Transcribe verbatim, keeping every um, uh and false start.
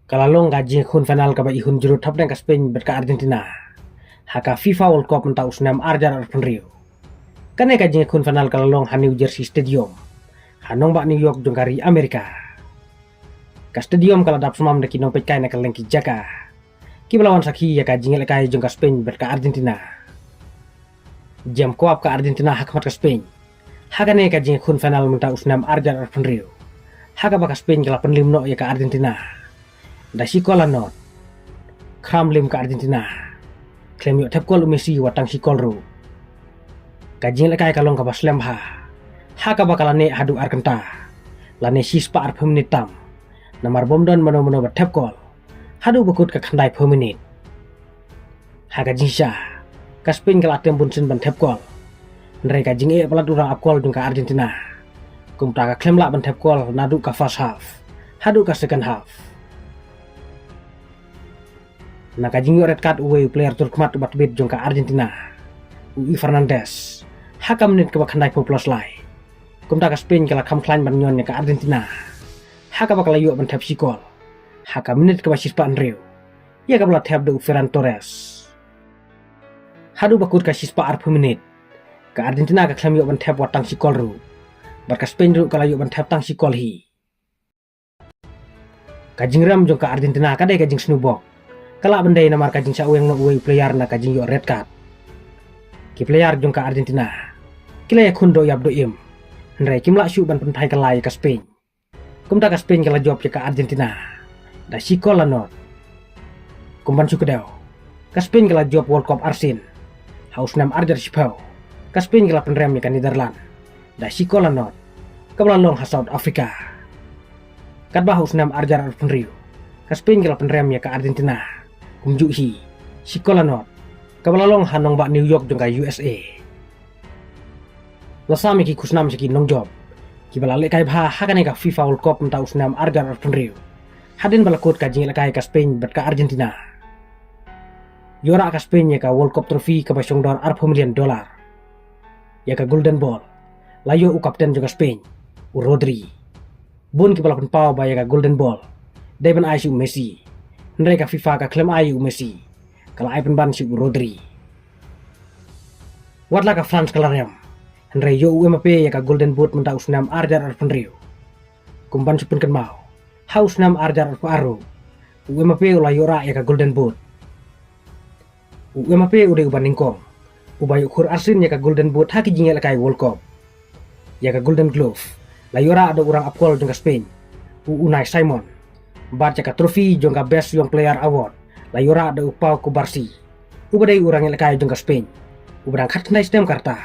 Ka la long ka jingkhun final kaba ihun jrut hapdeng ka Spain bad ka Argentina ha ka FIFA World Cup mynta u snem ar hajar arphew hynriew. Kane ka jingkhun final ka la long ha New Jersey Stadium, ha nongbah New York jong ka ri Amerika. Ka stadium ka la dap smam da ki nongpeitkai na kylleng ki jaka kiba la wan sakhi ïa ka jingïalehkai jong ka Spain bad ka Argentina. Jem kwap ka Argentina ha khmat ka Spain ha kane ka jingkhun final mynta u snem ar hajar arphew hynriew, ha kaba ka Spain ka la pynliem noh ïa ka Argentina da shi kol la nod. Khram liem ka Argentina, khlem ïoh thep kol u Messi wat tang shi kol ruh. Ka jingïalehkai ka long kaba slem bha, ha kaba ka la neh haduh ar kynta lane shi spah arphew minit tam, namar bym don mano mano ba thep kol haduh ba kut ka khyndaiphew minit. Ha ka jingshisha, ka Spain ka la attempt bunsien ban thep kol, hynrei ka jingeh palat u rang ap kol jong ka Argentina, kumta ka khlem lah ban thep kol naduh ka first half haduh ka second half. Na ka jingïoh red card uwei u player tur khmat uba tbit jong ka Argentina, u E Fernandez, ha ka minit kaba khyndaiphew plus lai. Kumta ka Spain ka la kham khlaiñ ban ñion ïa ka Argentina, ha kaba ka la ïoh ban thep shi kol ha ka minit kaba shispah hynriew, ïa kaba la thep da u Ferran Torres. Haduh ba kut ka shispah arphew minit, ka Argentina ka khlem ïoh ban thep wat tang shi kol ruh, bad ka Spain ruh ka la ïoh ban thep tang shi kol hi. Ka jingrem jong ka Argentina ka dei ka jingsnubok, ka lah ban dei namar ka jingshah weng noh uwei u player na ka jingïoh red card. Ki player jong ka Argentina ki la ïakhun doh ïap doh im, hynrei kim lah shuh ban pynphai kylla ïa ka Spain. Kumta ka Spain ka la jop ïa ka Argentina da shi kol la nod. Kum ban shu kdew, ka Spain ka la jop World Cup arsien ha u snem ar hajar shiphew. Ka Spain ka la pynrem ïa ka Netherlands da shi kol la nod, kaba la long ha South Africa. Katba ha u snem ar hajar arphew hynriew, ka Spain ka la pynrem ïa ka Argentina kumjuh hi, shi kol la nod, kaba la long ha nongbah New York jong ka U S A. La sam ïa ki khusnam sha ki nongjop kiba la lehkai bha ha kane ka FIFA World Cup mynta u snem ar hajar arphew hynriew, hadien ba la kut ka jingïalehkai ka Spain bad ka Argentina. Ïoh rah ka Spain ïa ka World Cup trophy kaba shongdor arphew million dollar. Ïa ka Golden Ball la ïoh u kapten jong ka Spain, u Rodri. Bun kiba la pynpaw ba ïa ka Golden Ball dei ban ai sha u Messi, hynrei ka FIFA ka khlem ai ïa u Messi, ka la ai pynban sha u Rodri. Wat la ka France ka la rem, hynrei ïoh u Mbappe ïa ka Golden Boot mynta u snem ar hajar arphew hynriew. Kum ban shu pynkynmaw, ha u snem ar hajar arphew ar ruh, u Mbappe u la ïoh rah ïa ka Golden Boot. U Mbappe u dei uba nyngkong uba ïoh khur arsien ïa ka Golden Boot ha ki jingïalehkai World Cup. Ïa ka Golden Glove la ïoh rah da u rang ap kol jong ka Spain, u Unai Simon. Bad ïa ka trophy jong ka Best Young Player Award la ïoh rah da u Pau Cubarsí, uba dei u rang ïalehkai jong ka Spain uba dang khatkhyndai snem ka rta.